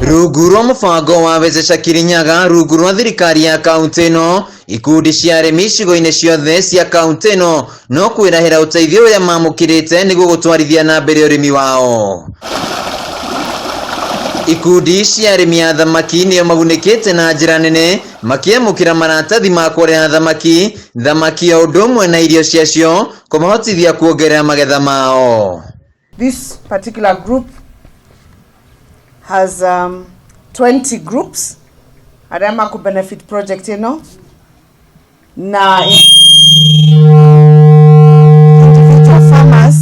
Rungu rwa mũbango wa Wezesha Kirinyaga rungu rwa thirikari ya kaunti ĩno, ikundi cia arĩmi icigo-inĩ ciothe cia kaunti ĩno no kwĩrahĩra ũteithio ũrĩa mamũkĩrĩte nĩguo gũtwarithia na mbere ũrĩmi wao. Ikundi cia arĩmi a thamaki nĩo magunĩkĩte na njĩra nene makĩamũkĩra maratathi ma kũrĩha thamaki, thamaki o ũndũ ũmwe na irio ciacio kũmahotithia kuongerera magetha mao. This particular group has 20 groups arĩa makũ benefit project ĩno na individual farmers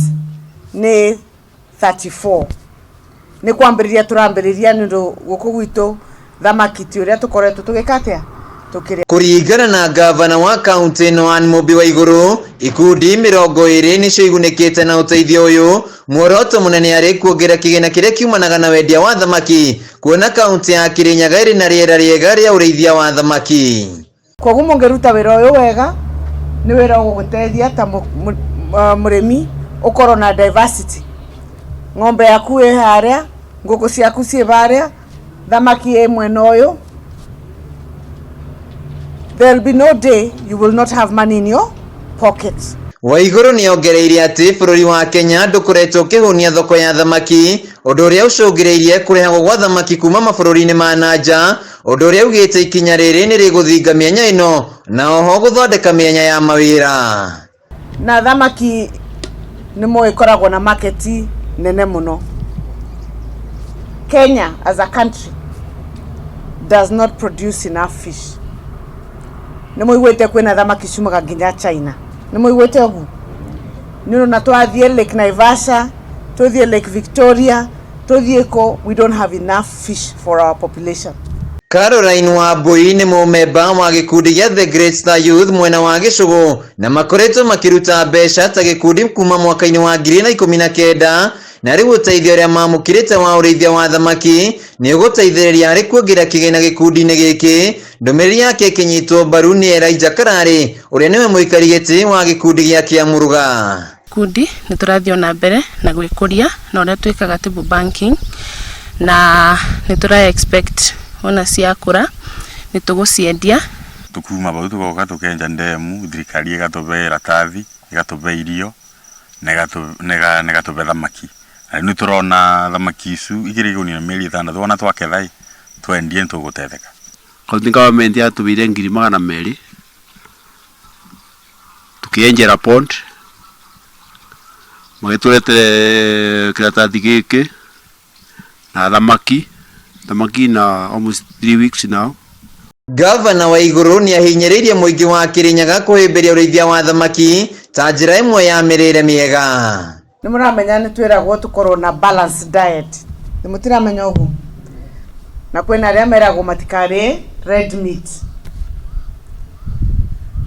nĩ 34. Nĩ kwambĩrĩria tũrambĩrĩria nĩ ũndũ gũkũ gwitũ thamaki ti ũrĩa tũkoretwo tũgĩka atĩa tũkĩrĩa. Kũringana na gavana wa kaunti ĩno Anne Mũmbi Waiguru, ikundi 20 nĩcio igunĩkĩte na ũteithio ũyũ, muoroto mũnene arĩ kuongerera kĩgĩna kĩrĩa kiumanaga na wendia wa thamaki, kuona kaunti ya Kirinyaga ĩrĩ na rĩera rĩega rĩa ũrĩithia wa thamaki. Koguo mũngĩruta wĩra ũyũ wega nĩ wĩra ũgũgũteithia ta mũrĩmi ũkorwo na diversity. Ng'ombe yaku ĩ harĩa, ngũkũ ciaku ciĩ harĩa, thamaki ĩ mwena ũyũ. There will be no day you will not have money in your pocket. Waiguru nĩongereire atĩ bũrũri wa Kenya ndũkoretwo ũkĩhũnia thoko ya thamaki, ũndũ ũrĩa ũcũngĩrĩirie kũrehagwo gwa thamaki kuma mabũrũri-inĩ ma na nja, ũndũ ũrĩa augĩte ikinya rĩrĩ nĩ rĩgũthinga mĩanya ĩno na oho gũthondeka mĩanya ya mawĩra. Na thamaki nĩ mũĩ ĩkoragwo na market nene mũno. Kenya as a country does not produce enough fish. Nĩ mũiguĩte kwĩna thamaki ciumaga nginya China. Nĩ mũiguĩte ũguo? Nĩ ũndũ na twathiĩ Lake Naivasha, tũthiĩ Lake Victoria, tũthiĩ kũ, we don't have enough fish for our population. Caroline Wambui nĩ mũmemba wa gĩkundi gĩa The Great Star Youth mwena wa Gĩcũgũ na makoretwo makĩruta mbeca ta gĩkundi kuma mwaka-inĩ wa 2019, na rĩu ũteithio ũrĩa mamũkĩrĩte wa ũrĩithia wa thamaki nĩ ũgũteithĩrĩria harĩ kuongerera kĩgĩna gĩkundi-inĩ gĩkĩ. Ndũmĩrĩri yake ĩkĩnyitwo mbaru nĩ Elijah Kararĩ ũrĩa nĩwe mũikari gĩtĩ wa gĩkundi gĩa Kĩamũrũga. Kundi nĩ tũrathiĩ na mbere na gwĩkũria na ũrĩa twĩkaga table banking, na nĩ tũra expect ona ciakũra nĩ tũgũciendia. Tukuma bau tugoka tukenja ndemu, thirikari ĩgatũbe iratathi, ĩgatũbe irio na ĩgatũbe thamaki, na rĩu nĩtũrona thamaki icu igĩrĩ igũnia mĩeri 6, wona twaketha ĩ twendie nĩtũgũtetheka. County government yatũbeire 200,000 tukienjera pond, magĩtũretere kĩratathi gĩkĩ na thamaki, thamaki na almost 3 weeks now. Gavana Waiguru nĩ ahinyĩrĩirie mũingĩ wa Kirinyaga kũhĩmbĩria ũrĩithia wa thamaki ta njĩra ĩmwe ya mĩrĩre mĩega. Nĩ mũramenya nĩ twĩragwo tũkorwo na balanced diet, nĩ mũtiramenya ũguo? Na kwĩna arĩa meragwo matikarĩe red meat,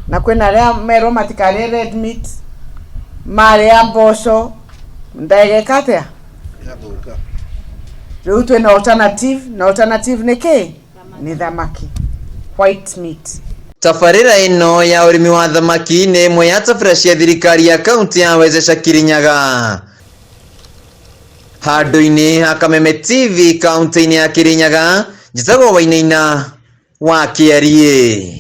na kwĩna arĩa merwo matikarĩe red meat, marĩa mboco ndageka atĩa. Rĩu twĩna alternative, na alternative nĩ kĩ? Nĩ thamaki, white meat. Tabarĩra ĩno ya ũrĩmi wa thamaki nĩ ĩmwe ya tabarĩra cia thirikari ya kaunti ya Wezesha Kirinyaga. Handũ-inĩ ha Kameme TV kaunti-inĩ ya Kirinyaga, njĩtagwo Wainaina wa Kĩariĩ.